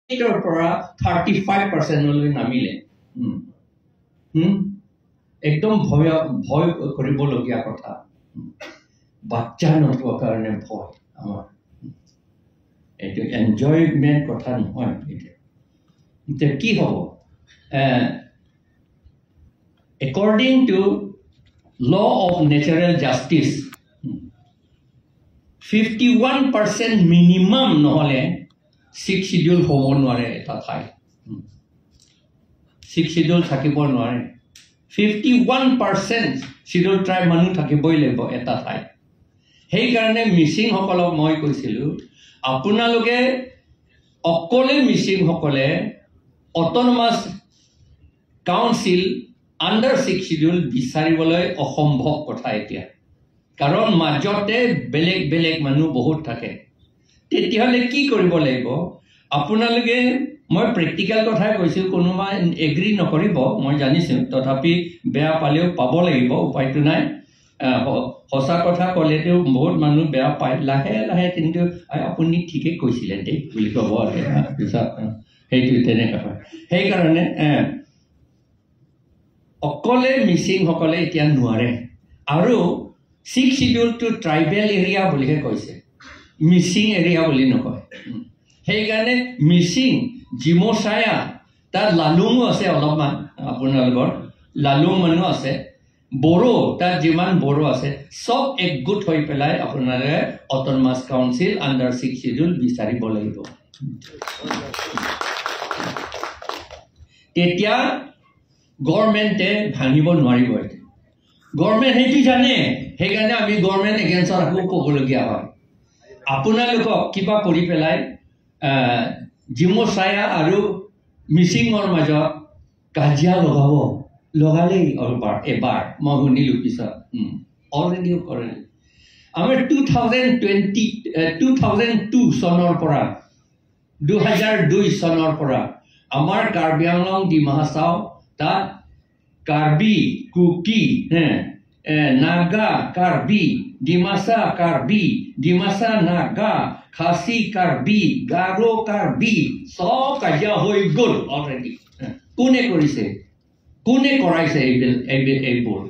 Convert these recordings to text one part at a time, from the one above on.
8ৰ পৰা 35%লৈ নামিলে। একদম ভয় ভয় কৰিবলগীয়া কথা। বাচ্চা নোপোৱাৰ কাৰণে ভয় আমাৰ। এইটো এনজয়মেণ্ট কথা নহয়। এতিয়া এতিয়া কি হ'ব? According to law of natural justice, 51% minimum নহ'লে ছিক্স চিডিউল হ'ব নোৱাৰে। এটা ঠাই ছিক্স চিডিউল থাকিব নোৱাৰে। 51% চিডিউল ট্ৰাইব মানুহ থাকিবই লাগিব এটা ঠাইত। সেইকাৰণে মিচিংসকলক মই কৈছিলোঁ, আপোনালোকে অকলে মিচিংসকলে autonomous council under six schedule বিচাৰিবলৈ অসম্ভৱ কথা এতিয়া, কাৰণ মাজতে বেলেগ বেলেগ মানুহ বহুত থাকে। তেতিয়াহ'লে কি কৰিব লাগিব আপোনালোকে? মই প্ৰেক্টিকেল কথাই কৈছোঁ, কোনোবা এগ্ৰি নকৰিব মই জানিছোঁ, তথাপি বেয়া পালেও পাব লাগিব, উপায়টো নাই। সঁচা কথা ক'লেতো বহুত মানুহ বেয়া পায় লাহে লাহে, কিন্তু আপুনি ঠিকেই কৈছিলে দেই বুলি ক'ব পিছত, সেইটো তেনেকুৱা হয়। সেইকাৰণে অকলে মিচিংসকলে এতিয়া নোৱাৰে। আৰু ছিক্স চিডিউলটো ট্ৰাইবেল এৰিয়া বুলিহে কৈছে, মিচিং এৰিয়া বুলি নকয়। সেইকাৰণে মিচিং, জিমচায়া, তাত লালুঙো আছে অলপমান, আপোনালোকৰ লালুং মানুহ আছে, বড়ো, তাত যিমান বড়ো আছে চব একগোট হৈ পেলাই আপোনালোকে autonomous council under six schedule বিচাৰিব লাগিব। তেতিয়া গভৰ্ণমেণ্টে ভাঙিব নোৱাৰিব। এতিয়া গভৰ্ণমেণ্ট সেইটো জানে, সেইকাৰণে আমি গভৰ্ণমেণ্ট এগেইনষ্টত আকৌ ক'বলগীয়া হয়। আপোনালোকক কিবা কৰি পেলাই জিমচায়া আৰু মিচিঙৰ মাজত কাজিয়া লগাব, লগালেই এবাৰ এবাৰ মই শুনিলোঁ পিছত অলৰেডিও কৰে। আমাৰ 2020, 2002 চনৰ পৰা, 2002 চনৰ পৰা আমাৰ কাৰ্বি আংলং, ডিমা হাছাও, তাত কাৰ্বি, কুকি, হে নাগা, কাৰ্বি, ডিমাচা কাৰ্বি, ডিমাচা নাগা, খাচী কাৰ্বি, গাৰো কাৰ্বি, চব কাজিয়া হৈ গ'ল অলৰেডি। কোনে কৰিছে? কোনে কৰাইছে এইবোৰ?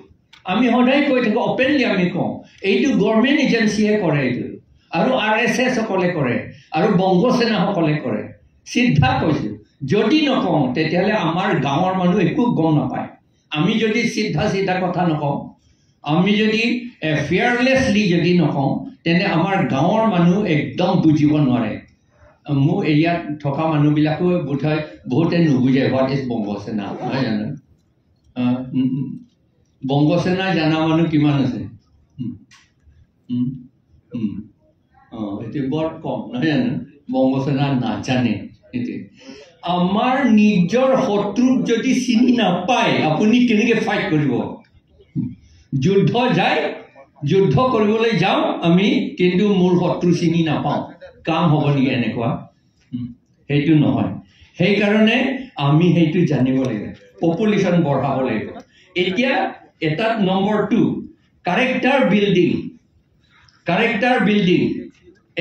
আমি সদায় কৈ থাকোঁ, অপেনলি আমি কওঁ, এইটো গভৰ্ণমেণ্ট এজেঞ্চিয়ে কৰে এইটো, আৰু RSS সকলে কৰে, আৰু বংগসেনাসকলে কৰে। চিধা কৈছোঁ, যদি নকওঁ তেতিয়াহ'লে আমাৰ গাঁৱৰ মানুহ একো গম নাপায়। আমি যদি চিধা চিধা কথা নকওঁ, আমি যদি ফিয়াৰলেছলি যদি নকওঁ, তেনে আমাৰ গাঁৱৰ মানুহ একদম বুজিব নোৱাৰে। মোৰ এৰিয়াত থকা মানুহবিলাকো বোধহয় বহুতে নুবুজে what is Bongo Sena, নহয় জানো? বংগসেনা জানা মানুহ কিমান আছে? অঁ, এইটো বৰ কম, নহয় জানো? বংগসেনা নাজানে। সেইটোৱে আমাৰ নিজৰ শত্ৰুক যদি চিনি নাপায়, আপুনি কেনেকৈ ফাইট কৰিব? যুদ্ধ যায়, যুদ্ধ কৰিবলৈ যাওঁ আমি, কিন্তু মোৰ শত্ৰু চিনি নাপাওঁ, কাম হ'ব নেকি এনেকুৱা? সেইটো নহয়। সেইকাৰণে আমি সেইটো জানিব লাগিব, পপুলেশ্যন বঢ়াব লাগিব। এতিয়া এটা নম্বৰ 2, কাৰেক্টাৰ বিল্ডিং। কাৰেক্টাৰ বিল্ডিং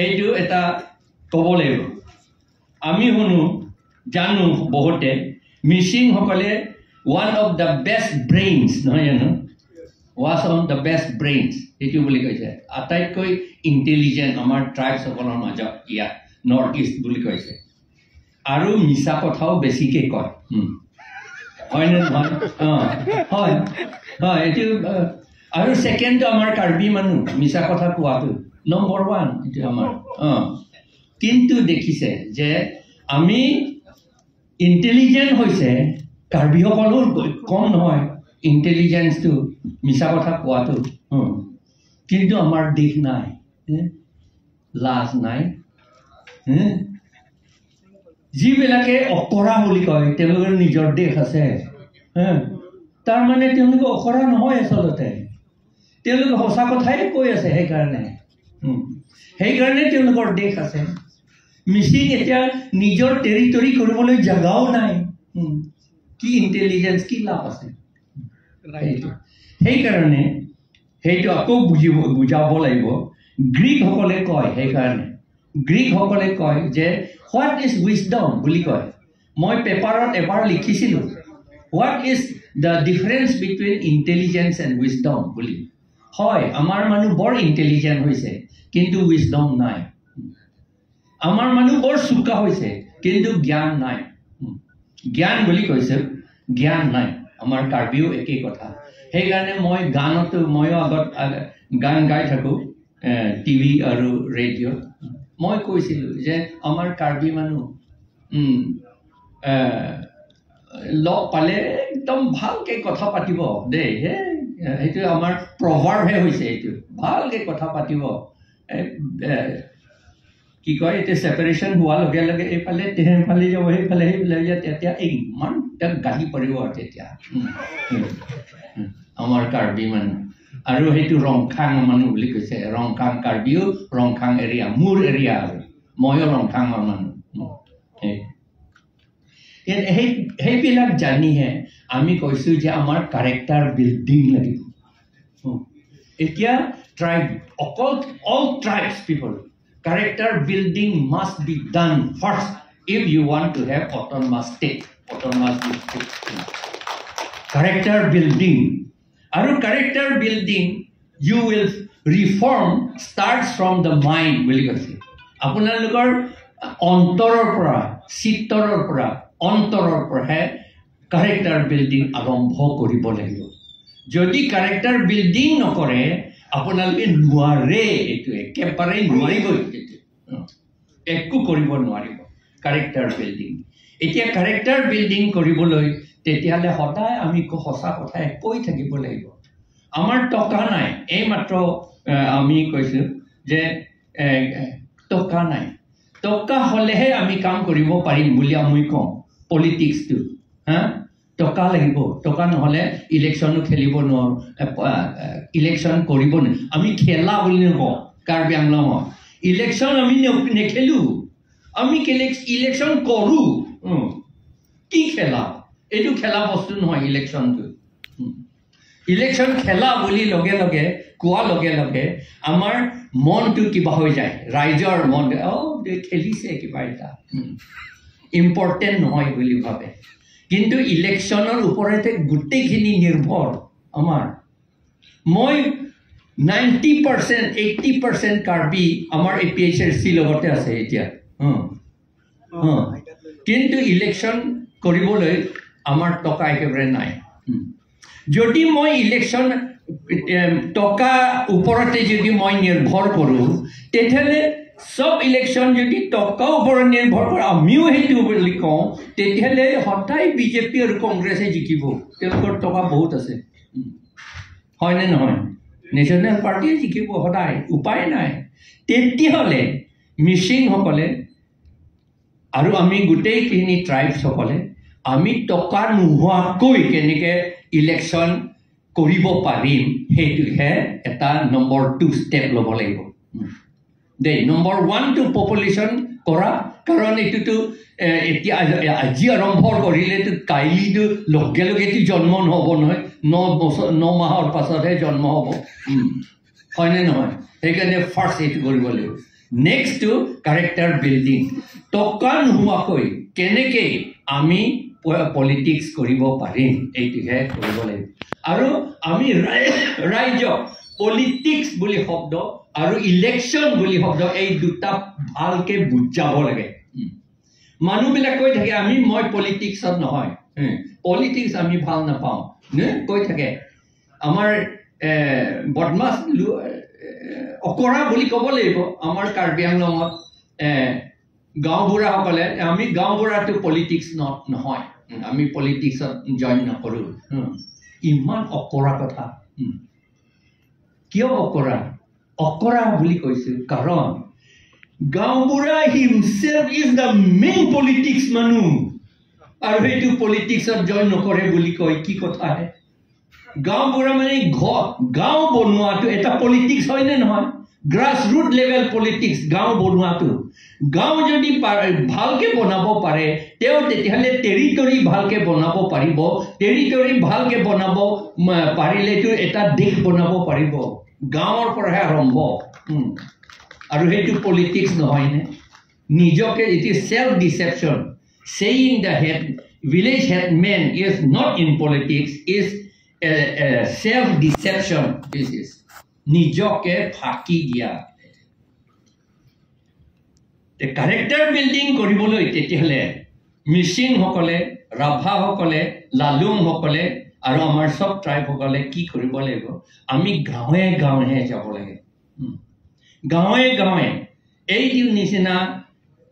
এইটো এটা ক'ব লাগিব। আমি শুনো, জানো বহুতে মিচিংসকলে one of the best brains, নহয় জানো? One of the best brains সেইটো বুলি কৈছে, আটাইতকৈ ইণ্টেলিজেণ্ট আমাৰ ট্ৰাইবছসকলৰ মাজত ইয়াত নৰ্থ ইষ্ট বুলি কৈছে। আৰু মিছা কথাও বেছিকৈ কয়, হয়নে নহয়? অঁ, হয় হয়, এইটো। আৰু ছেকেণ্ডটো আমাৰ কাৰ্বি মানুহ মিছা কথা কোৱাটো নম্বৰ 1, এইটো আমাৰ। অঁ, কিন্তু দেখিছে যে আমি ইণ্টেলিজেণ্ট হৈছে, কাৰ্বিসকলো কম নহয় ইণ্টেলিজেঞ্চটো, মিছা কথা কোৱাটো, কিন্তু আমাৰ দেশ নাই, লাজ নাই। যিবিলাকে অকৰা বুলি কয় তেওঁলোকৰ নিজৰ দেশ আছে, তাৰমানে তেওঁলোকে অকৰা নহয়, আচলতে তেওঁলোকে সঁচা কথাই কৈ আছে, সেইকাৰণে সেইকাৰণে তেওঁলোকৰ দেশ আছে। মিচিং এতিয়া নিজৰ টেৰিটৰী কৰিবলৈ জাগাও নাই, কি ইণ্টেলিজেঞ্চ, কি লাভ আছে? সেইকাৰণে সেইটো আকৌ বুজাব লাগিব। গ্ৰীকসকলে কয়, সেইকাৰণে গ্ৰীকসকলে কয় যে what is wisdom বুলি কয়। মই পেপাৰত এবাৰ লিখিছিলোঁ what is the difference between intelligence and wisdom বুলি। হয়, আমাৰ মানুহ বৰ ইণ্টেলিজেণ্ট হৈছে কিন্তু উইজডম নাই। আমাৰ মানুহ বৰ চোকা হৈছে কিন্তু জ্ঞান নাই। জ্ঞান বুলি কৈছে, জ্ঞান নাই। আমাৰ কাৰ্বিও একেই কথা। সেইকাৰণে মই গানতো, ময়ো আগত গান গাই থাকোঁ টিভি আৰু ৰেডিঅ'ত। মই কৈছিলোঁ যে আমাৰ কাৰ্বি মানুহ লগ পালে একদম ভালকৈ কথা পাতিব দেই, সেইটো আমাৰ প্ৰভাৱহে হৈছে, এইটো ভালকৈ কথা পাতিব। কি কয়, এতিয়া ছেপাৰেশ্যন হোৱাৰ লগে লগে এইফালে সেইফালে যাব, সেইফালে সেইফালে যাব, তেতিয়া ইমান তেওঁক গালি পাৰিব আৰু তেতিয়া আমাৰ কাৰ্বি মানুহ। আৰু সেইটো ৰংখাং মানুহ বুলি কৈছে, ৰংখাং কাৰ্বিও, ৰংখাং এৰিয়া মোৰ এৰিয়া, আৰু ময়ো ৰংখাঙৰ মানুহ। সেইবিলাক জানিহে আমি কৈছোঁ যে আমাৰ কাৰেক্টাৰ বিল্ডিং লাগিব। এতিয়া ট্ৰাইব অকল all tribes people character building must be done first if you want to have autonomous state, autonomous district. Character building. আৰু character building you will reform starts from the mind বুলি কৈছে। আপোনালোকৰ অন্তৰৰ পৰা, চিত্তৰৰ পৰা, অন্তৰৰ পৰাহে কাৰেক্টাৰ বিল্ডিং আৰম্ভ কৰিব লাগিব। যদি কাৰেক্টাৰ বিল্ডিং নকৰে আপোনালোকে নোৱাৰে, এইটো একেবাৰে নোৱাৰিবই, একো কৰিব নোৱাৰিব কাৰেক্টাৰ বিল্ডিং। এতিয়া কাৰেক্টাৰ বিল্ডিং কৰিবলৈ তেতিয়াহ'লে সদায় আমি সঁচা কথাই কৈ থাকিব লাগিব। আমাৰ টকা নাই, এইমাত্ৰ আমি কৈছোঁ যে টকা নাই, টকা হ'লেহে আমি কাম কৰিব পাৰিম বুলি আমি কওঁ। পলিটিক্সটো হা, টকা লাগিব, টকা নহ'লে ইলেকশ্যনো খেলিব নোৱাৰোঁ, ইলেকশ্যন কৰিব নোৱাৰোঁ। আমি খেলা বুলি নকওঁ কাৰ্বি আংলঙত, ইলেকশ্যন আমি নেখেলোঁ, আমি ইলেকশ্যন কৰোঁ। কি খেলা? এইটো খেলা বস্তু নহয় ইলেকশ্যনটো। ইলেকশ্যন খেলা বুলি লগে লগে কোৱাৰ লগে লগে আমাৰ মনটো কিবা হৈ যায়, ৰাইজৰ মন, অ' খেলিছে কিবা এটা, ইম্পৰ্টেণ্ট নহয় বুলি ভাবে। কিন্তু ইলেকশ্যনৰ ওপৰতে গোটেইখিনি নিৰ্ভৰ আমাৰ। মই 90% 80% কাৰ্বি আমাৰ এ পি এইচ এছ চিৰ লগতে আছে এতিয়া, কিন্তু ইলেকশ্যন কৰিবলৈ আমাৰ টকা একেবাৰে নাই। যদি মই ইলেকশ্যন টকা ওপৰতে যদি মই নিৰ্ভৰ কৰোঁ, তেতিয়াহ'লে চব ইলেকশ্যন যদি টকাৰ ওপৰত নিৰ্ভৰ কৰোঁ, আমিও সেইটো বুলি কওঁ, তেতিয়াহ'লে সদায় বিজেপি আৰু কংগ্ৰেছে জিকিব, তেওঁলোকৰ টকা বহুত আছে, হয়নে নহয়? নেশ্যনেল পাৰ্টীয়ে জিকিব সদায়, উপায় নাই। তেতিয়াহ'লে মিচিংসকলে আৰু আমি গোটেইখিনি ট্ৰাইবছসকলে আমি টকা নোহোৱাকৈ কেনেকৈ ইলেকশ্যন কৰিব পাৰিম, সেইটোহে এটা নম্বৰ 2 ষ্টেপ ল'ব লাগিব দেই। নম্বৰ 1টো পপুলেশ্যন কৰা, কাৰণ এইটোতো এতিয়া আজি আৰম্ভ কৰিলেতো কাইলৈতো লগে লগেতো জন্ম নহ'ব নহয়, 9 বছৰ 9 মাহৰ পাছতহে জন্ম হ'ব, হয়নে নহয়? সেইকাৰণে ফাৰ্ষ্ট এইটো কৰিব লাগিব। নেক্সটটো কাৰেক্টাৰ বিল্ডিং, টকা নোহোৱাকৈ কেনেকৈ আমি পলিটিক্স কৰিব পাৰিম, এইটোহে কৰিব লাগিব। আৰু আমি ৰাইজক পলিটিক্স বুলি শব্দ আৰু ইলেকশ্যন বুলি শব্দ এই দুটা ভালকে বুজাব লাগে। মানুহবিলাক কৈ থাকে আমি মই পলিটিক্সত নহয়, পলিটিক্স আমি ভাল নাপাওঁ কৈ থাকে। আমাৰ বদমাছ অকৰা বুলি ক'ব লাগিব আমাৰ কাৰ্বি আংলঙত গাঁওবুঢ়াসকলে, আমি গাঁওবুঢ়াটো পলিটিক্স নহয়, আমি পলিটিক্সত জইন নকৰোঁ। ইমান অকৰা কথা। কিয় অকৰা? অকৰা বুলি কৈছোঁ কাৰণ গাঁওবুঢ়া himself is the main politics মানুহ, আৰু সেইটো পলিটিক্সত জইন নকৰে বুলি কয়, কি কথাহে? গাঁওবুঢ়া মানে গাঁও বনোৱাটো এটা পলিটিক্স হয়নে নহয়? গ্ৰাছ ৰুট লেভেল পলিটিক্স গাঁও বনোৱাটো। গাঁও যদি ভালকে বনাব পাৰে তেওঁ, তেতিয়াহ'লে টেৰিটৰী ভালকে বনাব পাৰিব, টেৰিটৰী ভালকে বনাব পাৰিলেতো এটা দেশ বনাব পাৰিব। গাঁৱৰ পৰাহে আৰম্ভ। আৰু সেইটো পলিটিক্স নহয়নে? নিজকে it is self deception. Saying the head village headman is not in politics is self deception. This is নিজকে ফাঁকি দিয়া। কাৰেক্টাৰ বিল্ডিং কৰিবলৈ তেতিয়াহ'লে মিচিংসকলে, ৰাভাসকলে, লালুংসকলে আৰু আমাৰ চব ট্ৰাইবসকলে কি কৰিব লাগিব? আমি গাঁৱে গাঁৱে যাব লাগে। গাঁৱে গাঁৱে এইটো নিচিনা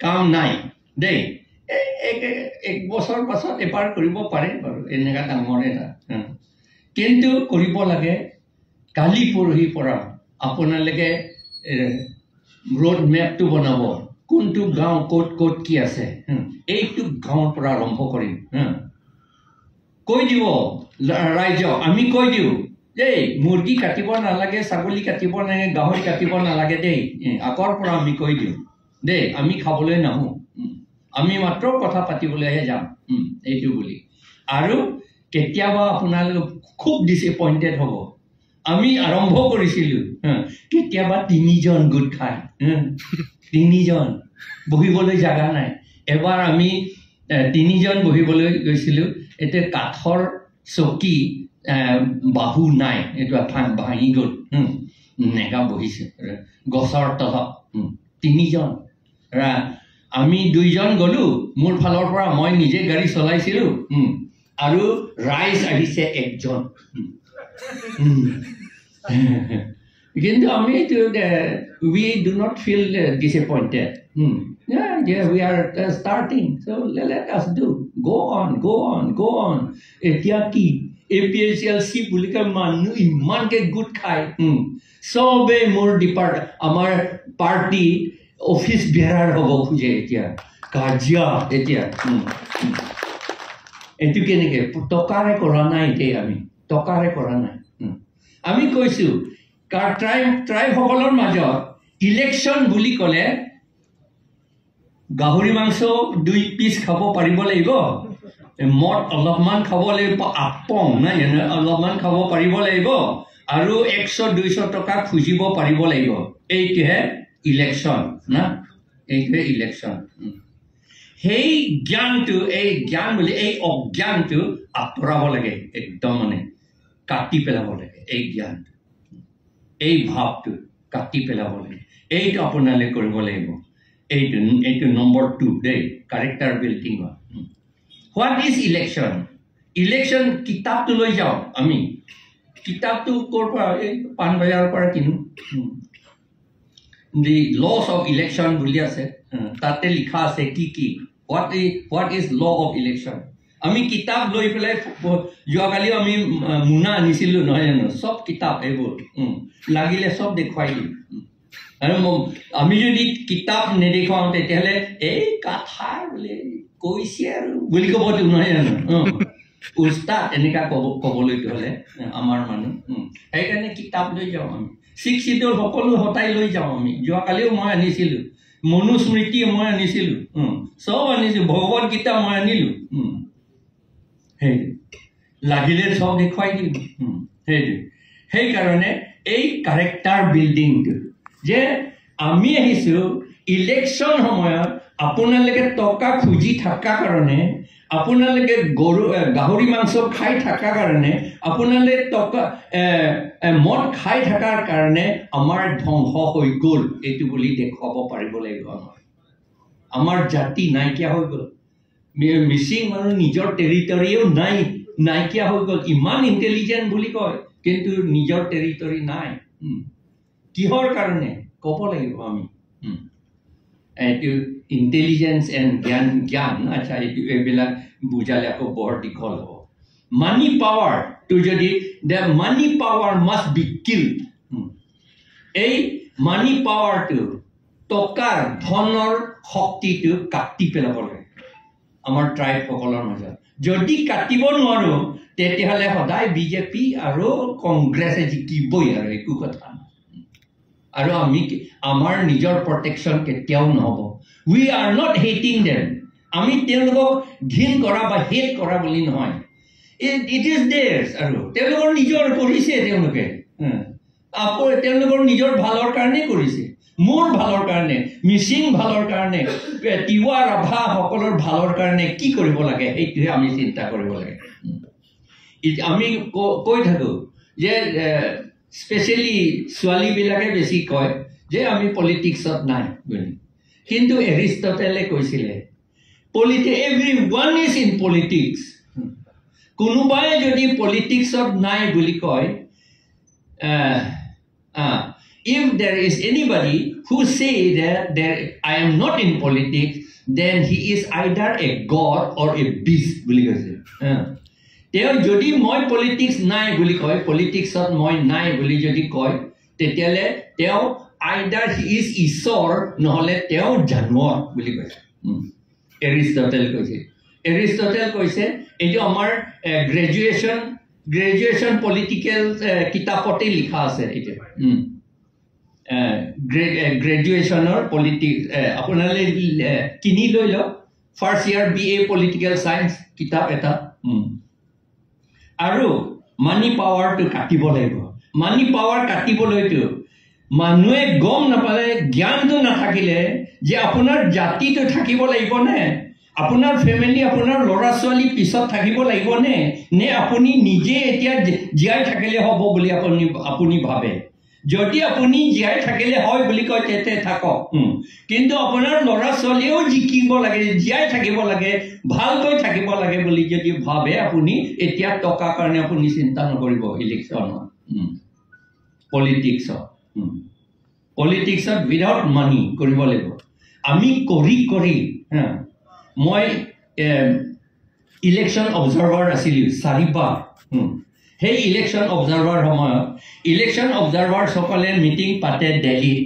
কাম নাই দেই। এক বছৰ পাছত এবাৰ কৰিব পাৰে বাৰু, এনেকুৱা ডাঙৰ এটা, কিন্তু কৰিব লাগে। কালি পৰহিৰ পৰা আপোনালোকে ৰোড মেপটো বনাব, কোনটো গাঁও ক'ত ক'ত কি আছে, এইটো গাঁৱৰ পৰা আৰম্ভ কৰিম। কৈ দিব ৰাইজক, আমি কৈ দিওঁ দেই, মুৰ্গী কাটিব নালাগে, ছাগলী কাটিব নালাগে, গাহৰি কাটিব নালাগে দেই। আগৰ পৰা আমি কৈ দিওঁ দেই, আমি খাবলৈ নাহোঁ, আমি মাত্ৰ কথা পাতিবলৈহে যাম, এইটো বুলি। আৰু কেতিয়াবা আপোনালোক খুব ডিচএপইণ্টেড হ'ব। আমি আৰম্ভ কৰিছিলোঁ, কেতিয়াবা 3জন গোট খায়, 3জন বহিবলৈ জাগা নাই। এবাৰ আমি 3জন বহিবলৈ গৈছিলোঁ, এতিয়া কাঠৰ চকী বাহু নাই, এইটো ভাঙি গ'ল, এনেকা বহিছে গছৰ তলত 3জন। আমি 2জন গ'লোঁ, মোৰ ফালৰ পৰা মই নিজে গাড়ী চলাইছিলোঁ, আৰু ৰাইজ আহিছে 1জন। কিন্তু আমি এইটো we do not feel disappointed. We are starting, so let us do, go on, go on, go on. এতিয়া কি APHLC বুলি কয়, মানুহ ইমানকে গোট খায়, চবেই মোৰ ডিপাৰ্ট আমাৰ পাৰ্টি অফিচ বেৰাৰ হ'ব খোজে এতিয়া, কাজিয়া এতিয়া। এইটো কেনেকে টকাৰে কৰা নাই দেই, আমি টকাৰে কৰা নাই। আমি কৈছোঁ ট্ৰাইবসকলৰ মাজত ইলেকশ্যন বুলি ক'লে গাহৰি মাংস 2 পিচ খাব পাৰিব লাগিব, মদ অলপমান খাব লাগিব, আপং নাই অলপমান খাব পাৰিব লাগিব, আৰু 100-200 টকা খুজিব পাৰিব লাগিব। এইটোহে ইলেকশ্যন না, এইটোহে ইলেকশ্যন। সেই জ্ঞানটো, এই জ্ঞান বুলি এই অজ্ঞানটো আঁতৰাব লাগে, একদম মানে কাটি পেলাব লাগে। এই জ্ঞানটো, এই ভাৱটো কাটি পেলাব লাগে। এইটো আপোনালোকে কৰিব লাগিব। এইটো নম্বৰ 2 দেই, কাৰেক্টাৰ বিল্ডিঙৰ। What is election? Election কিতাপটো লৈ যাওঁ আমি। কিতাপটো ক'ৰ পৰা? এই পাণবজাৰৰ পৰা কিনো। দি লছ অফ ইলেকশ্যন বুলি আছে, তাতে লিখা আছে কি কি, what is law of election. আমি কিতাপ লৈ পেলাই যোৱাকালিও আমি মোনা আনিছিলোঁ নহয় জানো, চব কিতাপ এইবোৰ লাগিলে চব দেখুৱাই দিম। আৰু আমি যদি কিতাপ নেদেখুৱাওঁ তেতিয়াহ'লে এই কথা বোলে কৈছে আৰু বুলি ক'বতো নহয় জানো, উস্তাদ এনেকুৱা ক'বলৈতো হ'লে আমাৰ মানুহ। সেইকাৰণে কিতাপ লৈ যাওঁ আমি, 6 চিডুল সকলো সতাই লৈ যাওঁ আমি। যোৱাকালিও মই আনিছিলোঁ, মনুস্মৃতি মই আনিছিলোঁ, চব আনিছোঁ, ভগৱত গীতা মই আনিলোঁ। সেই লাগিলে চব দেখুৱাই দিম। সেইটো সেইকাৰণে এই কাৰেক্টাৰ বিল্ডিংটো যে আমি আহিছোঁ ইলেকশ্যন সময়ত আপোনালোকে টকা খুজি থকা কাৰণে, আপোনালোকে গৰু গাহৰি মাংস খাই থকাৰ কাৰণে, আপোনালোকে টকা মদ খাই থকাৰ কাৰণে আমাৰ ধ্বংস হৈ গ'ল, এইটো বুলি দেখুৱাব পাৰিব লাগিব। আমাৰ জাতি নাইকিয়া হৈ গ'ল, মিচিং মানুহ নিজৰ টেৰিটৰিও নাই, নাইকিয়া হৈ গ'ল। ইমান ইণ্টেলিজেণ্ট বুলি কয়, কিন্তু নিজৰ টেৰিটৰি নাই। কিহৰ কাৰণে ক'ব লাগিব আমি। এইটো ইণ্টেলিজেঞ্চ এণ্ড জ্ঞান, জ্ঞান আচ্ছা, এইটো এইবিলাক বুজালে আকৌ বৰ দীঘল হ'ব। মানি পাৱাৰটো যদি, the money power must be killed. এই মানি পাৱাৰটো, টকাৰ ধনৰ শক্তিটো কাটি পেলাব লাগে আমাৰ ট্ৰাইবসকলৰ মাজত। যদি কাটিব নোৱাৰোঁ তেতিয়াহ'লে সদায় বিজেপি আৰু কংগ্ৰেছে জিকিবই, আৰু একো কথা নাই। আৰু আমি আমাৰ নিজৰ প্ৰটেকশ্যন কেতিয়াও নহ'ব। We are not hating them. আমি তেওঁলোকক ঘিণ কৰা বা হেট কৰা বুলি নহয়, it is theirs. আৰু তেওঁলোকৰ নিজৰ কৰিছে, তেওঁলোকে আকৌ তেওঁলোকৰ নিজৰ ভালৰ কাৰণেই কৰিছে। মোৰ ভালৰ কাৰণে, মিচিং ভালৰ কাৰণে, তিৱা ৰাভাসকলৰ ভালৰ কাৰণে কি কৰিব লাগে সেইটোহে আমি চিন্তা কৰিব লাগে। আমি কৈ থাকোঁ যে স্পেচিয়েলি ছোৱালীবিলাকে বেছি কয় যে আমি পলিটিক্সত নাই বুলি, কিন্তু এৰিষ্টটেলে কৈছিলে everyone is in politics. কোনোবাই যদি পলিটিক্সত নাই বুলি কয়, if there is anybody who say that there I am not in politics, then he is either a god or a beast বুলি কৈছে। তেওঁ যদি মই পলিটিক্স নাই বুলি কয়, পলিটিক্সত মই নাই বুলি যদি কয়, তেতিয়াহ'লে তেওঁ আইডাৰ he is ঈশ্বৰ নহ'লে তেওঁ জানোৱাৰ বুলি কৈছে। এৰিষ্টটেল কৈছে, এৰিষ্টটেল কৈছে এইটো আমাৰ গ্ৰেজুৱেশ্যন পলিটিকেল কিতাপতেই লিখা আছে। এতিয়া গ্ৰেজুৱেশ্যনৰ পলিটিক্স আপোনালোকে কিনি লৈ লওক, first year BA political science কিতাপ এটা। আৰু মানি পাৱাৰটো কাটিব লাগিব। মানি পাৱাৰ কাটিবলৈতো মানুহে গম নাপালে, জ্ঞানটো নাথাকিলে যে আপোনাৰ জাতিটো থাকিব লাগিবনে, আপোনাৰ ফেমিলি, আপোনাৰ ল'ৰা ছোৱালী পিছত থাকিব লাগিবনে, নে আপুনি নিজে এতিয়া জীয়াই থাকিলে হ'ব বুলি আপুনি ভাবে। যদি আপুনি জীয়াই থাকিলে হয় বুলি কয় তেতিয়া থাকক, কিন্তু আপোনাৰ ল'ৰা ছোৱালীয়েও জিকিব লাগে, জীয়াই থাকিব লাগে, ভালকৈ থাকিব লাগে বুলি যদি ভাবে আপুনি, এতিয়া টকাৰ কাৰণে আপুনি চিন্তা নকৰিব ইলেকশ্যনত, পলিটিক্সত। পলিটিক্সত উইদাউট মানি কৰিব লাগিব। আমি কৰি কৰি মই ইলেকশ্যন অবজাৰ্ভাৰ আছিলোঁ চাৰিবাৰ। সেই ইলেকশ্যন অবজাৰ্ভাৰ সময়ত ইলেকশ্যন অবজাৰ্ভাৰসকলে মিটিং পাতে দিল্লীত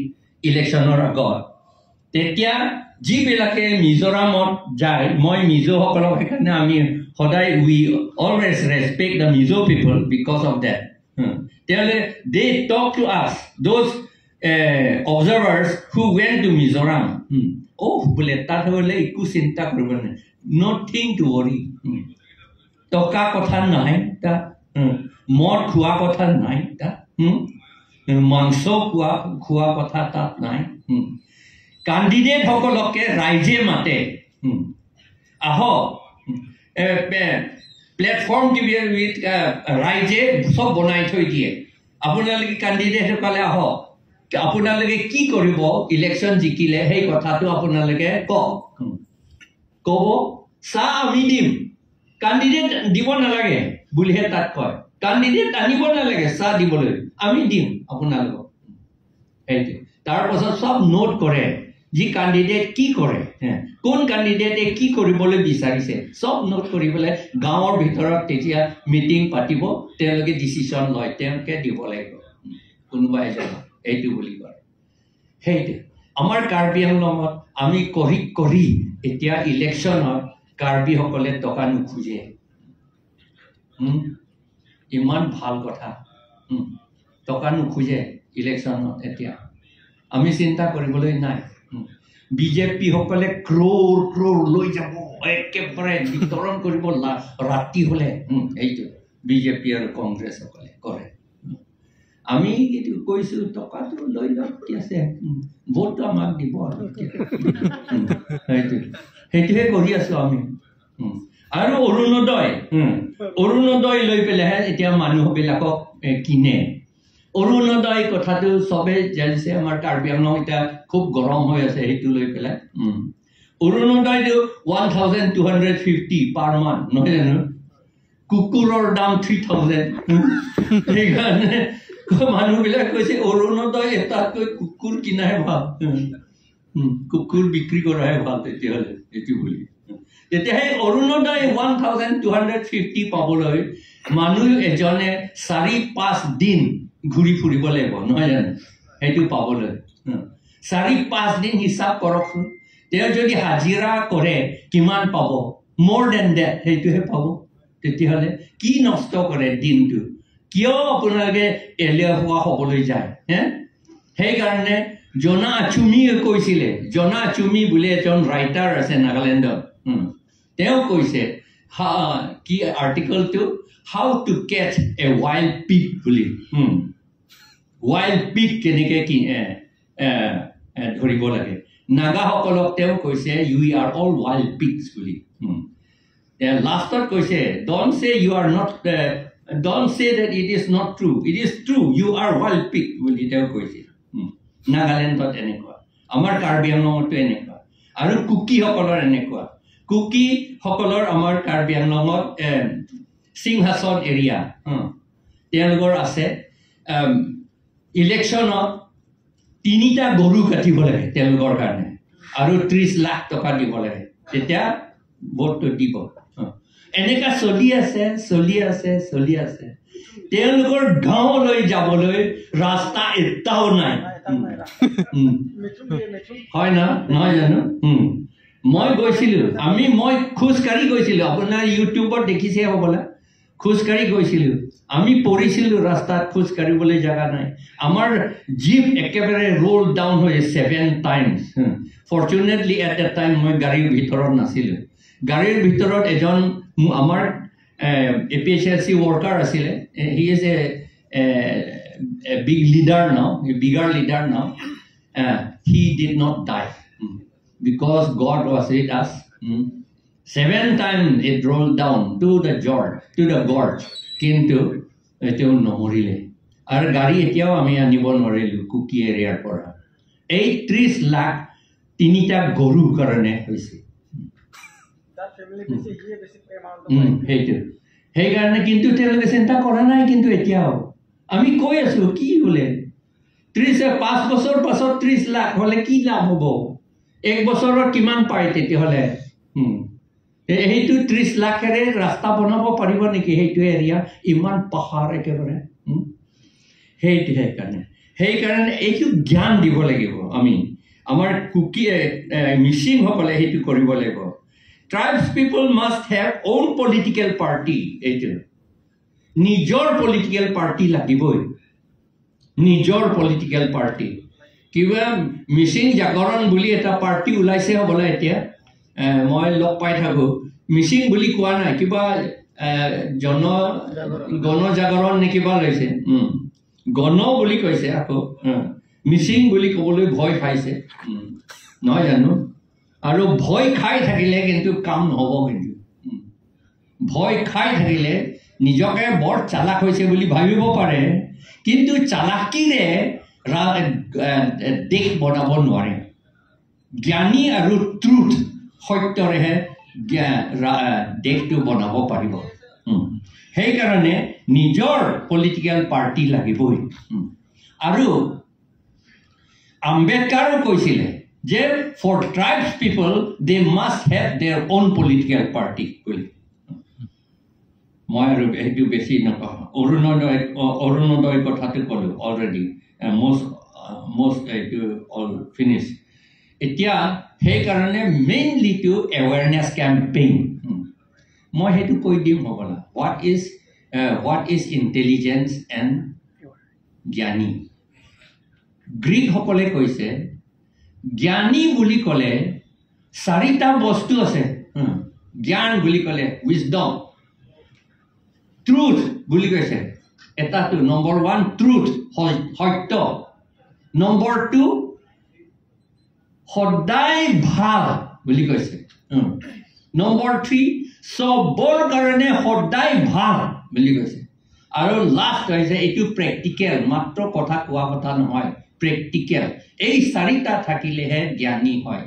ইলেকশ্যনৰ আগত। তেতিয়া যিবিলাকে মিজোৰামত যায়, মই মিজোসকলক সেইকাৰণে আমি সদায় we always respect the Mizo people because of that. তেওঁলোকে they talk to us those observers who went to Mizoram. অ' বোলে তাত হ'লে একো চিন্তা কৰিব নাই, নথিং টু ৱৰি, টকা কথা নাই তাত, মদ খোৱা কথা নাই তাত, মাংস খোৱা কথা তাত নাই। কাণ্ডিডেটসকলকে ৰাইজে মাতে, আহক প্লেটফৰ্ম উইথ ৰাইজে চব বনাই থৈ দিয়ে, আপোনালোকে কাণ্ডিডেটসকলে আহক, আপোনালোকে কি কৰিব ইলেকশ্যন জিকিলে সেই কথাটো আপোনালোকে কওক, ক'ব চাহ আমি দিম, কাণ্ডিডেট দিব নালাগে বুলিহে তাত কয়, কাণ্ডিডেট আনিব নালাগে চাহ দিবলৈ, আমি দিম আপোনালোকক। সেইটো তাৰপাছত চব নোট কৰে যি কাণ্ডিডেট কি কৰে, কোন কাণ্ডিডেটে কি কৰিবলৈ বিচাৰিছে, চব নোট কৰি পেলাই গাঁৱৰ ভিতৰত তেতিয়া মিটিং পাতিব, তেওঁলোকে ডিচিশ্যন লয়, তেওঁলোকে দিব লাগিব কোনোবা এজনক এইটো বুলি কয়। সেইটো আমাৰ কাৰ্বি আংলঙত আমি কৰি কৰি এতিয়া ইলেকশ্যনত কাৰ্বিসকলে টকা নোখোজে। ইমান ভাল কথা, টকা নোখোজে ইলেকশ্যনত। এতিয়া আমি চিন্তা কৰিবলৈ নাই। বিজেপিসকলে ক্ৰ'ৰ ক্ৰ'ৰ লৈ যাব, একেবাৰে বিতৰণ কৰিব ৰাতি হ'লে। এইটো বিজেপি আৰু কংগ্ৰেছসকলে কৰে। আমি কিন্তু কৈছোঁ টকাটো লৈ লওক, কি আছে, ভোটটো আমাক দিব আৰু সেইটো সেইটোহে কৰি আছোঁ আমি। আৰু অৰুণোদয়, অৰুণোদয় লৈ পেলাইহে এতিয়া মানুহবিলাকক কিনে। অৰুণোদয় কথাটো চবেই জানিছে, আমাৰ কাৰ্বি আংলং এতিয়া খুব গৰম হৈ আছে সেইটো লৈ পেলাই। অৰুণোদয়টো 1250 পাৰ মান্থ নহয় জানো? কুকুৰৰ দাম 3000। সেইকাৰণে মানুহবিলাক কৈছে অৰুণোদয় এটাতকৈ কুকুৰ কিনাহে ভাল, কুকুৰ বিক্ৰী কৰাহে ভাল তেতিয়াহ'লে এইটো বুলি। তেতিয়া সেই অৰুণোদয় 1250 পাবলৈ মানুহ এজনে 4-5 দিন ঘূৰি ফুৰিব লাগিব নহয় জানো? সেইটো পাবলৈ 4-5 দিন হিচাপ কৰকচোন, তেওঁ যদি হাজিৰা কৰে কিমান পাব, মোৰ then that সেইটোহে পাব। তেতিয়াহ'লে কি নষ্ট কৰে দিনটো, কিয় আপোনালোকে এলেহুৱা হ'বলৈ যায় হে? সেইকাৰণে জনা আচুমিয়ে কৈছিলে, জনা আচুমি বুলি এজন ৰাইটাৰ আছে নাগালেণ্ডত, তেওঁ কৈছে কি আৰ্টিকলটো, how to catch a wild pig বুলি। ৱাইল্ড পিগ কেনেকৈ কি ধৰিব লাগে। নাগাসকলক তেওঁ কৈছে you are all wild pigs বুলি। লাষ্টত কৈছে don't say you are not, don't say that it is not true, it is true, you are wild pig বুলি তেওঁ কৈছে। নাগালেণ্ডত এনেকুৱা, আমাৰ কাৰ্বি আংলঙতো এনেকুৱা, আৰু কুকিসকলৰ এনেকুৱা। কুকিসকলৰ আমাৰ কাৰ্বি আংলঙত সিংহাসন এৰিয়া তেওঁলোকৰ আছে, ইলেকশ্যনত 3টা গৰু কাটিব লাগে তেওঁলোকৰ কাৰণে আৰু 30 লাখ টকা দিব লাগে, তেতিয়া ভোটটো দিব। এনেকা চলি আছে, চলি আছে, চলি আছে। তেওঁলোকৰ গাঁৱলৈ যাবলৈ ৰাস্তা এটাও নাই, হয় না নহয় জানো? মই গৈছিলোঁ, মই খোজকাঢ়ি গৈছিলোঁ, আপোনাৰ ইউটিউবত দেখিছে হ'বলা, খোজকাঢ়ি গৈছিলোঁ। আমি পৰিছিলোঁ ৰাস্তাত, খোজ কাঢ়িবলৈ জেগা নাই। আমাৰ জীপ একেবাৰে ৰোল ডাউন হৈ 7 times। Fortunately at the time মই গাড়ীৰ ভিতৰত নাছিলোঁ। গাড়ীৰ ভিতৰত এজন আমাৰ APHLC worker আছিলে, he is a big leader now, bigger leader now. He did not die because God was with us. 7 times it rolled down to the gorge, কিন্তু তেওঁ নমৰিলে। আৰু গাড়ী এতিয়াও আমি আনিব নোৱাৰিলোঁ কুকি এৰিয়াৰ পৰা। এই 30 লাখ 3টা গৰুৰ কাৰণে হৈছে। সেইটো সেইকাৰণে কিন্তু তেওঁলোকে চিন্তা কৰা নাই। কিন্তু এতিয়াও আমি কৈ আছো কি বোলে 5 বছৰ পাছত 30 লাখ হ'লে কি লাভ হ'ব? 1 বছৰত কিমান পায় তেতিয়াহ'লে? সেইটো 30 লাখেৰে ৰাস্তা বনাব পাৰিব নেকি? সেইটো এৰিয়া ইমান পাহাৰ একেবাৰে। সেইটো সেইকাৰণে এইটো জ্ঞান দিব লাগিব আমি। আমাৰ কুকি মিচিংসকলে সেইটো কৰিব লাগিব। Tribes people must have own political party. এইটো নিজৰ পলিটিকেল পাৰ্টি লাগিবই, নিজৰ পলিটিকেল পাৰ্টি। কিবা মিচিং জাগৰণ বুলি এটা পাৰ্টি ওলাইছে হ'বলা এতিয়া, মই লগ পাই থাকোঁ। মিচিং বুলি কোৱা নাই, কিবা গণজাগৰণ নে কিবা লৈছে, গণ বুলি কৈছে, আকৌ মিচিং বুলি ক'বলৈ ভয় খাইছে, নহয় জানো? আৰু ভয় খাই থাকিলে কিন্তু কাম নহ'ব। কিন্তু ভয় খাই থাকিলে নিজকে বৰ চালাক হৈছে বুলি ভাবিব পাৰে, কিন্তু চালাকিৰে দেশ বনাব নোৱাৰে। জ্ঞানী আৰু ট্ৰুথ, সত্যৰেহে দেশটো বনাব পাৰিব। সেইকাৰণে নিজৰ পলিটিকেল পাৰ্টি লাগিবই। আৰু আম্বেদকাৰো কৈছিলে যে for tribes people they must have their own political party বুলি। মই আৰু সেইটো বেছি নকওঁ। অৰুণোদয় কথাটো ক'লোঁ অলৰেডি, মষ্ট এইটো অল ফিনিছ। এতিয়া সেইকাৰণে মেইনলিটো এৱেৰনেছ কেম্পেইন, মই সেইটো কৈ দিম হ'বলা। What is intelligence and জ্ঞানী? গ্ৰীকসকলে কৈছে জ্ঞানী বুলি ক'লে 4টা বস্তু আছে। জ্ঞান বুলি ক'লে উইজডম, ট্ৰুথ বুলি কৈছে এটাটো, নম্বৰ 1 ট্ৰুথ, সত্য। নম্বৰ 2 সদায় ভাল বুলি কৈছে। নম্বৰ 3 চবৰ কাৰণে সদায় ভাল বুলি কৈছে। আৰু লাষ্ট হৈছে এইটো প্ৰেক্টিকেল, মাত্ৰ কথা কোৱা কথা নহয়, প্ৰেক্টিকেল। এই 4টা থাকিলেহে জ্ঞানী হয়,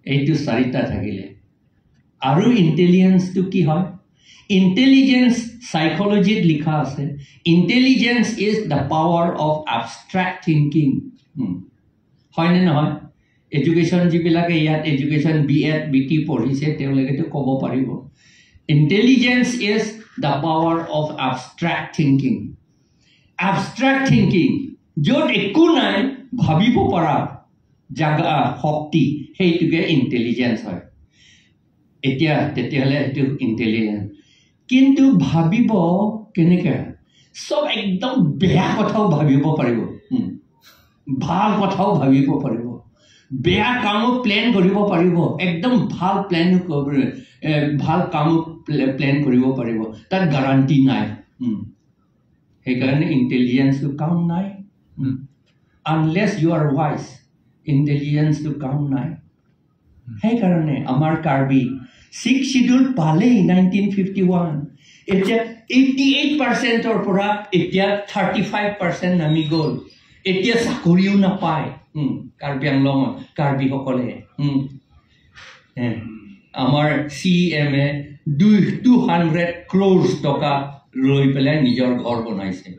এইটো 4টা থাকিলে। আৰু ইণ্টেলিজেঞ্চটো কি হয়? ইণ্টেলিজেঞ্চ চাইকলজিত লিখা আছে, intelligence is the power of abstract thinking. হয়নে নহয়? এডুকেশ্যন যিবিলাকে ইয়াত education B Ed B T পঢ়িছে তেওঁলোকেতো ক'ব পাৰিব। Intelligence is the power of abstract thinking. Abstract thinking, য'ত একো নাই ভাবিব পৰা জাগা শক্তি, সেইটোকে ইণ্টেলিজেঞ্চ হয়। এতিয়া তেতিয়াহ'লে সেইটো ইণ্টেলিজেঞ্চ। কিন্তু ভাবিব কেনেকৈ? চব একদম বেয়া কথাও ভাবিব পাৰিব, ভাল কথাও ভাবিব পাৰিব, বেয়া কামো প্লেন কৰিব পাৰিব, একদম ভাল প্লেনো ভাল কামো প্লেন কৰিব পাৰিব, তাত গাৰাণ্টি নাই। সেইকাৰণে ইণ্টেলিজেঞ্চটো কাম নাই। Unless you are wise, ইণ্টেলিজেঞ্চটো কাম নাই। সেইকাৰণে আমাৰ কাৰ্বি ছিক্স চিডিউল পালেই 1951, এতিয়া 88%ৰ পৰা এতিয়া 35% নামি গ'ল। এতিয়া চাকৰিও নাপায় কাৰ্বি আংলঙত কাৰ্বিসকলে। আমাৰ চি এম এ 200 ক্ৰ'ৰ্ছ টকা লৈ পেলাই নিজৰ ঘৰ বনাইছে।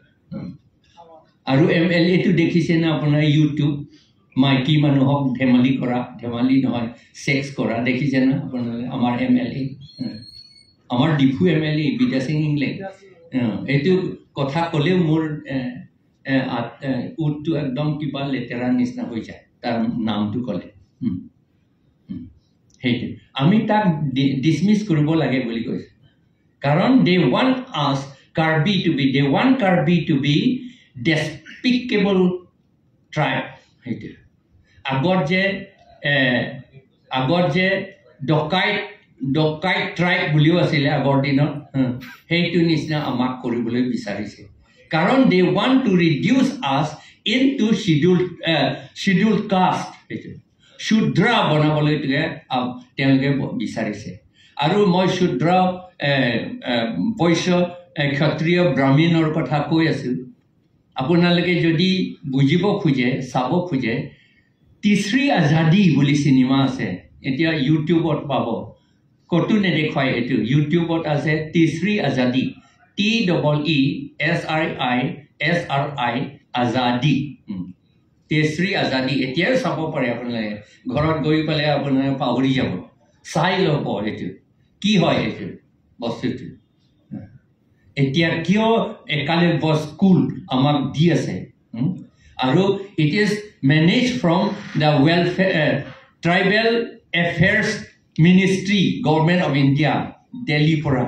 আৰু এম এল এটো দেখিছেনে আপোনাৰ ইউটিউব, মাইকী মানুহক ধেমালি কৰা, ধেমালি নহয়, ছেক্স কৰা দেখিছে না আপোনালোকে? আমাৰ এম এল এ, আমাৰ ডিফু এম এল এ বিদ্যাসিং ইংলেং। এইটো কথা ক'লেও মোৰ ওঁঠটো একদম কিবা লেতেৰা নিচিনা হৈ যায় তাৰ নামটো ক'লে। সেইটো আমি তাক ডিছমিছ কৰিব লাগে বুলি কৈছোঁ, কাৰণ they want us Karbi to be, they want Karbi to be despicable tribe. সেইটো আগত যে ডকাইত ট্ৰাইব বুলিও আছিলে আগৰ দিনত, সেইটো নিচিনা আমাক কৰিবলৈ বিচাৰিছে, কাৰণ they want to reduce us into schedule caste. সেইটো শূদ্ৰা বনাবলৈ তেওঁলোকে বিচাৰিছে। আৰু মই শূদ্ৰ, বৈশ্য, ক্ষত্ৰিয়, ব্ৰাহ্মীণৰ কথা কৈ আছোঁ। আপোনালোকে যদি বুজিব খোজে, চাব খোজে, তিছৰি আজাদী বুলি চিনেমা আছে, এতিয়া ইউটিউবত পাব, ক'তো নেদেখুৱাই এইটো, ইউটিউবত আছে তিছৰি আজাদী, TEESRI SRI Azadi, তিছৰি আজাদী। এতিয়াও চাব পাৰে আপোনালোকে, ঘৰত গৈ পেলাই আপোনালোকে পাহৰি যাব, চাই ল'ব এইটো কি হয়, এইটো বস্তুটো। এতিয়া কিয় একালব্য স্কুল আমাক দি আছে? আৰু it is manage from the welfare Tribal Affairs Ministry, Government of India, দিল্লীৰ পৰা,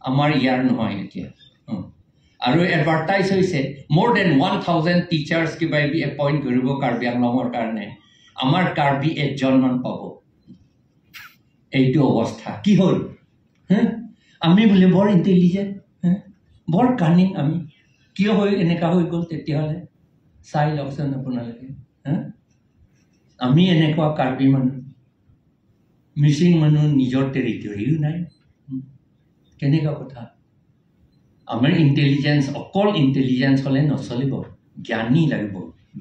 আমাৰ ইয়াৰ নহয় এতিয়া। আৰু এডভাৰটাইজ হৈছে more than 1000 teachers কিবা কিবি এপইণ্ট কৰিব কাৰ্বি আংলঙৰ কাৰণে, আমাৰ কাৰ্বি এজনমান পাব। এইটো অৱস্থা কি হ'ল? আমি বোলে বৰ ইণ্টেলিজেণ্ট, বৰ কানিং, আমি কিয় হৈ এনেকুৱা হৈ গ'ল তেতিয়াহ'লে? চাই লওকচোন আপোনালোকে। আমি এনেকুৱা কাৰ্বি মানুহ, মিচিং মানুহ, নিজৰ টেৰিটৰিও নাই, কেনেকুৱা কথা? আমাৰ ইণ্টেলিজেঞ্চ, অকল ইণ্টেলিজেঞ্চ হ'লে নচলিব, জ্ঞানী লাগিব,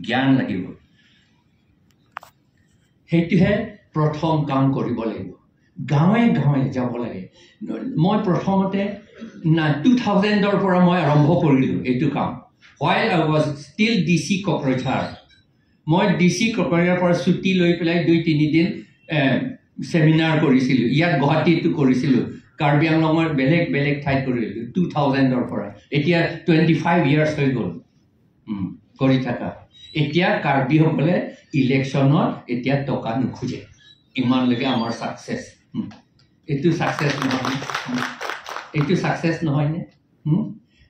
জ্ঞান লাগিব। সেইটোহে প্ৰথম কাম কৰিব লাগিব। গাঁৱে গাঁৱে যাব লাগে। মই প্ৰথমতে 2000ৰ পৰা মই আৰম্ভ কৰিলোঁ এইটো কাম, while I was still DC Kokrajhar. মই ডি চি কোকৰাঝাৰৰ পৰা ছুটি লৈ পেলাই 2-3 দিন ছেমিনাৰ কৰিছিলোঁ, ইয়াত গুৱাহাটীতো কৰিছিলোঁ, কাৰ্বি আংলঙৰ বেলেগ বেলেগ ঠাইত কৰিছিলোঁ 2000ৰ পৰা। এতিয়া 25 ইয়াৰ্ছ হৈ গ'ল কৰি থকা। এতিয়া কাৰ্বিসকলে ইলেকশ্যনত এতিয়া টকা নোখোজে, ইমানলৈকে আমাৰ ছাকচেছ। এইটো ছাকচেছ নহয়নে? এইটো ছাকচেছ নহয়নে?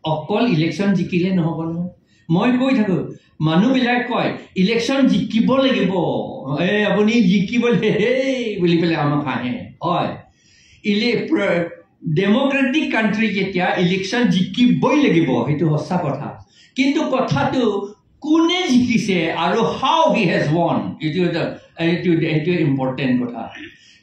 অকল ইলেকশ্যন জিকিলে নহ'ব নহয়। মই কৈ থাকোঁ, মানুহবিলাক কয় ইলেকশ্যন জিকিব লাগিব, এই আপুনি জিকিব হেই বুলি পেলাই আমাক হাঁহে। হয়, ডেম'ক্ৰেটিক কাণ্ট্ৰি যেতিয়া ইলেকশ্যন জিকিবই লাগিব, সেইটো সঁচা কথা। কিন্তু কথাটো কোনে জিকিছে আৰু হাউ he has won, এইটো ইম্পৰ্টেণ্ট কথা।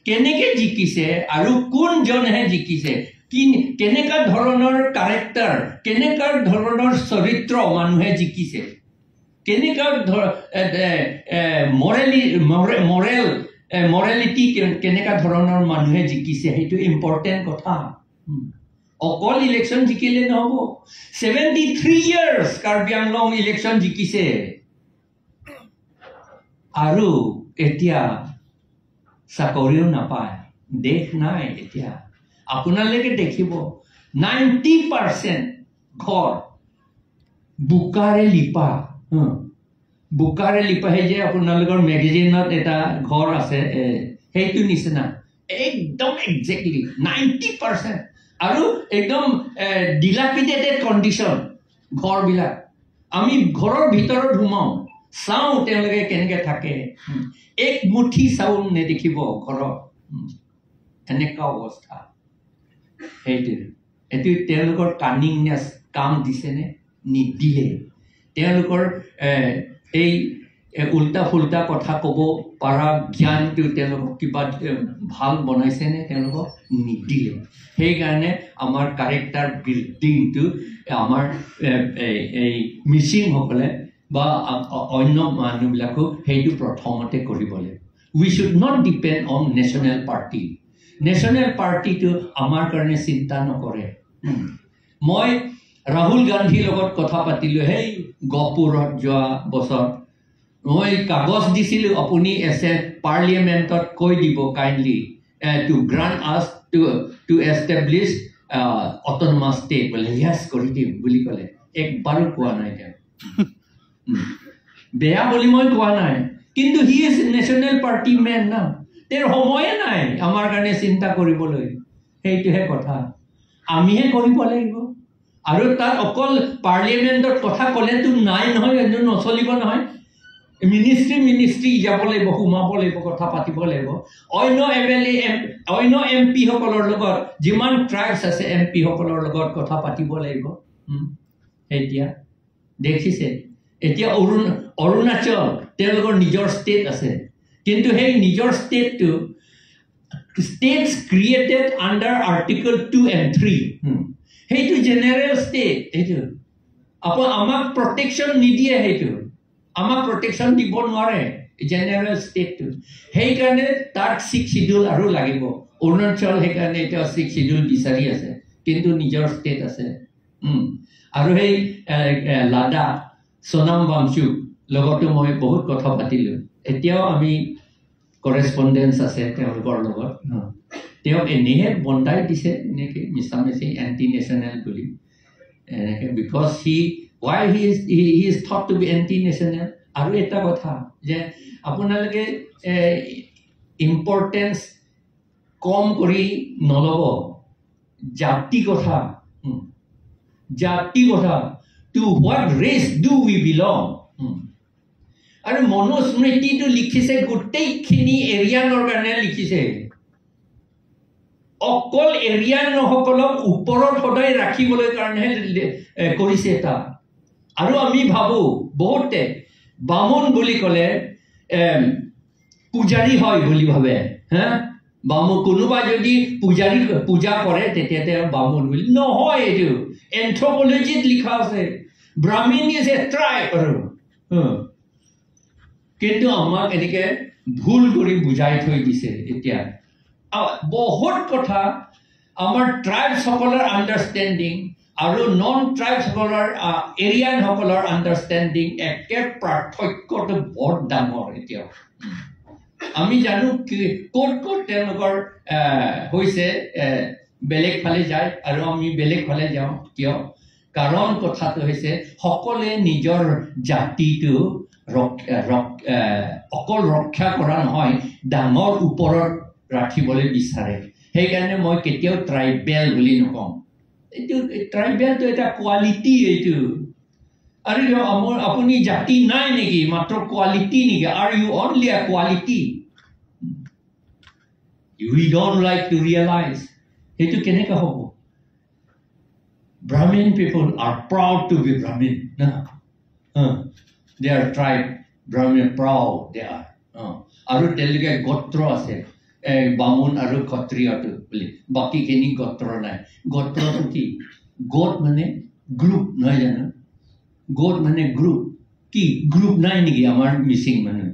কেনেকে জিকিছে আৰু কোনজনহে জিকিছে, কি কেনেকুৱা ধৰণৰ কাৰেক্টাৰ, কেনেকুৱা ধৰণৰ চৰিত্ৰ মানুহে জিকিছে, কেনেকুৱা মৰেলিটি কেনেকুৱা ধৰণৰ মানুহে জিকিছে, সেইটো ইম্পৰ্টেণ্ট কথা। অকল ইলেকশ্যন জিকিলে নহ'ব। 73 ইয়াৰ্ছ কাৰ্বি আংলং ইলেকশ্যন জিকিছে আৰু এতিয়া চাকৰিও নাপায়, দেশ নাই। এতিয়া আপোনালোকে দেখিব 90% ঘৰ বোকাৰে লিপা, বোকাৰে লিপা। সেই যে আপোনালোকৰ মেগাজিনত এটা ঘৰ আছে, সেইটো নিচিনা একদম একজেক্টলি 90% আৰু একদম ডিলাপিডেটেড কণ্ডিশ্যন ঘৰবিলাক। আমি ঘৰৰ ভিতৰত সোমাওঁ, চাওঁ তেওঁলোকে কেনেকে থাকে, এক মুঠি চাউল নেদেখিব ঘৰত, এনেকুৱা অৱস্থা। সেইটোৱে এইটো তেওঁলোকৰ কানিংনেছ কাম দিছেনে? নিদিয়ে। তেওঁলোকৰ এই উল্টা ফুল্টা কথা ক'ব পৰা জ্ঞানটো তেওঁলোকক কিবা ভাল বনাইছেনে? তেওঁলোকক নিদিলে। সেইকাৰণে আমাৰ কাৰেক্টাৰ বিল্ডিংটো আমাৰ এই মিচিংসকলে বা অন্য মানুহবিলাকো সেইটো প্ৰথমতে কৰিব লাগিব। We should not depend on national party. National পাৰ্টিটো আমাৰ কাৰণে চিন্তা নকৰে। মই ৰাহুল গান্ধীৰ লগত কথা পাতিলোঁ সেই গহপুৰত যোৱা বছৰ। মই কাগজ দিছিলোঁ, আপুনি এছে পাৰ্লিয়ামেণ্টত কৈ দিব kindly to grant us to establish autonomous state বোলে। য়েছ, কৰি দিম বুলি ক'লে। একবাৰো কোৱা নাই তেওঁ। বেয়া বুলি মই কোৱা নাই, কিন্তু he is national party man না, তেওঁৰ সময়ে নাই আমাৰ কাৰণে চিন্তা কৰিবলৈ। সেইটোহে কথা, আমিহে কৰিব লাগিব। আৰু তাত অকল পাৰ্লিয়ামেণ্টত কথা ক'লেতো নাই নহয়, এইটো নচলিব নহয়। মিনিষ্ট্ৰী মিনিষ্ট্ৰী যাব লাগিব, সোমাব লাগিব, কথা পাতিব লাগিব। অন্য এম.এল.এ, অন্য এম পিসকলৰ লগত, যিমান ট্ৰাইবছ আছে এম পিসকলৰ লগত কথা পাতিব লাগিব। এতিয়া দেখিছে, এতিয়া অৰুণাচল তেওঁলোকৰ নিজৰ ষ্টেট আছে, কিন্তু সেই নিজৰ ষ্টেটটো states created under Article 2 and 3, সেইটো জেনেৰেল ষ্টেট। সেইটো আমাক প্ৰটেকশ্যন নিদিয়ে, সেইটো আমাক প্ৰটেকশ্যন দিব নোৱাৰে জেনেৰেল ষ্টেটটো। সেইকাৰণে তাক ছিক্স চিডিউল আৰু লাগিব। অৰুণাচল সেইকাৰণে এতিয়া ছিক্স চিডিউল বিচাৰি আছে, কিন্তু নিজৰ ষ্টেট আছে। আৰু সেই লাডাখ সোনাম ৱাংচুক লগতো মই বহুত কথা পাতিলোঁ। এতিয়াও আমি কৰেচপণ্ডেঞ্চ আছে তেওঁলোকৰ লগত। তেওঁক এনেহে বন্ধাই দিছে এনেকৈ মিছামিছি এণ্টি নেশ্যনেল বুলি এনেকৈ, because he why he is thought to be anti national. আৰু এটা কথা যে আপোনালোকে ইম্পৰ্টেঞ্চ কম কৰি নল'ব জাতি কথা। জাতি কথা, to what race do we belong? আৰু মনুস্মৃতিটো লিখিছে গোটেইখিনি এৰিয়ানৰ কাৰণে লিখিছে। অকল এৰিয়ানসকলক ওপৰত সদায় ৰাখিবলৈ কাৰণেহে কৰিছে এটা। আৰু আমি ভাবো বহুতে বামুণ বুলি ক'লে পূজাৰী হয় বুলি ভাবে। হা, বামুণ কোনোবা যদি পূজাৰী পূজা কৰে তেতিয়া তেওঁ বামুণ বুলি নহয়। এইটো এন্থ্ৰপলজিত লিখা আছে, Brahmin is a tribe। আৰু কিন্তু আমাক এনেকে ভুল কৰি বুজাই থৈ দিছে। এতিয়া বহুত কথা আমাৰ ট্ৰাইবছসকলৰ আণ্ডাৰষ্টেণ্ডিং আৰু নন ট্ৰাইবছসকলৰ, এৰিয়ানসকলৰ আণ্ডাৰষ্টেণ্ডিং একে পাৰ্থক্যটো বৰ ডাঙৰ। এতিয়াও আমি জানো কি ক'ত ক'ত তেওঁলোকৰ হৈছে, বেলেগ ফালে যায় আৰু আমি বেলেগ ফালে যাওঁ। কিয়? কাৰণ কথাটো হৈছে সকলোৱে নিজৰ জাতিটো অকল ৰক্ষা কৰা নহয়, ডাঙৰ ওপৰত ৰাখিবলৈ বিচাৰে। সেইকাৰণে মই কেতিয়াও ট্ৰাইবেল বুলি নকওঁ। এইটো ট্ৰাইবেলটো এটা কোৱালিটি এইটো। আৰু আমাৰ আপুনি জাতি নাই নেকি? মাত্ৰ কোৱালিটি নেকি? Are you only a quality? We don't like to realize. সেইটো কেনেকৈ হ'ব? Brahmin people are proud to be Brahmin. No? They are tribe, Brahmin, proud they are. আৰু তেওঁলোকে গোত্ৰ আছে, এই বামুণ আৰু ক্ষত্ৰিয়টো বুলি, বাকীখিনি গোত্ৰ নাই। গোত্ৰটো কি? গোট মানে গ্ৰুপ নহয় জানো? গোট মানে গ্ৰুপ। কি গ্ৰুপ নাই নেকি আমাৰ মিচিং মানুহ?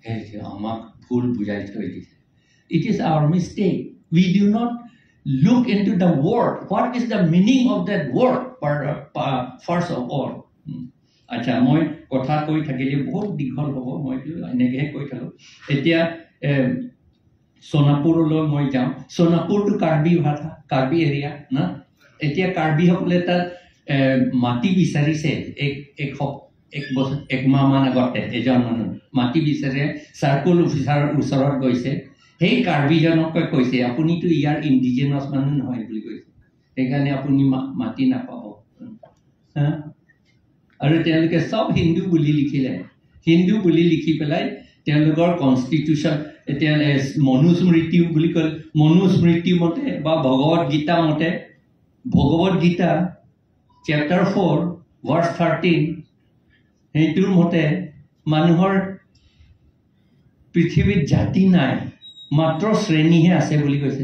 সেইটো আমাক ভুল বুজাই থৈ দিছে। It is our mistake. We do not look into the word. What is the meaning of that word, first of all? আচ্ছা, মই কথা কৈ থাকিলে বহুত দীঘল হ'ব, মইতো এনেকৈহে কৈ থাকোঁ। এতিয়া সোণাপুৰলৈ মই যাওঁ। সোণাপুৰটো কাৰ্বি ভাষা, কাৰ্বি এৰিয়া না। এতিয়া কাৰ্বিসকলে তাত মাটি বিচাৰিছে। এক এক এক বছৰ একমাহমান আগতে এজন মানুহ মাটি বিচাৰে চাৰ্কুল অফিচাৰৰ ওচৰত গৈছে। সেই কাৰ্বিজনকে কৈছে, আপুনিতো ইয়াৰ ইণ্ডিজেনাছ মানুহ নহয় বুলি কৈছে, সেইকাৰণে আপুনি মাটি নাপাব। হা, আৰু তেওঁলোকে চব হিন্দু বুলি লিখিলে। হিন্দু বুলি লিখি পেলাই তেওঁলোকৰ কনষ্টিটিউশ্যন এতিয়া মনুস্মৃতি বুলি কয়, মনুস্মৃতি মতে বা ভগৱত গীতা মতে, ভগৱত গীতা chapter 4 verse 13। সেইটোৰ মতে মানুহৰ পৃথিৱীত জাতি নাই, মাত্ৰ শ্ৰেণীহে আছে বুলি কৈছে।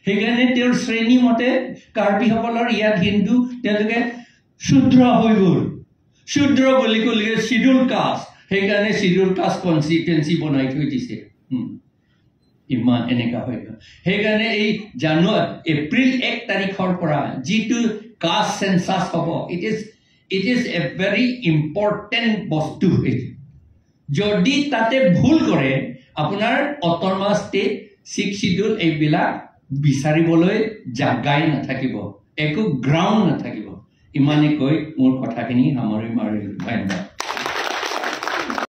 সেইকাৰণে তেওঁৰ শ্ৰেণী মতে কাৰ্বিসকলৰ ইয়াত হিন্দু, তেওঁলোকে শূদ্ৰ হৈ গ'ল। শূদ্ৰ বুলি ক'লে চিডিউল কাষ্ট, সেইকাৰণে চিডিউল কাষ্ট কনষ্টিটুৱেঞ্চি বনাই থৈ দিছে। ইমান এনেকা হৈ গ'ল। সেইকাৰণে এই জানুৱাৰী এপ্ৰিল 1 তাৰিখৰ পৰা যিটো কাষ্ট চেঞ্চাছ হ'ব, it is a very important বস্তু এইটো। যদি তাতে ভুল কৰে, আপোনাৰ অট'নমাছ ষ্টেট, ছিক্স চিডিউল এইবিলাক বিচাৰিবলৈ জাগাই নাথাকিব, একো গ্ৰাউণ্ড নাথাকিব। ইমানে কৈ মোৰ কথাখিনি সামৰি মাৰিলোঁ। ধন্যবাদ।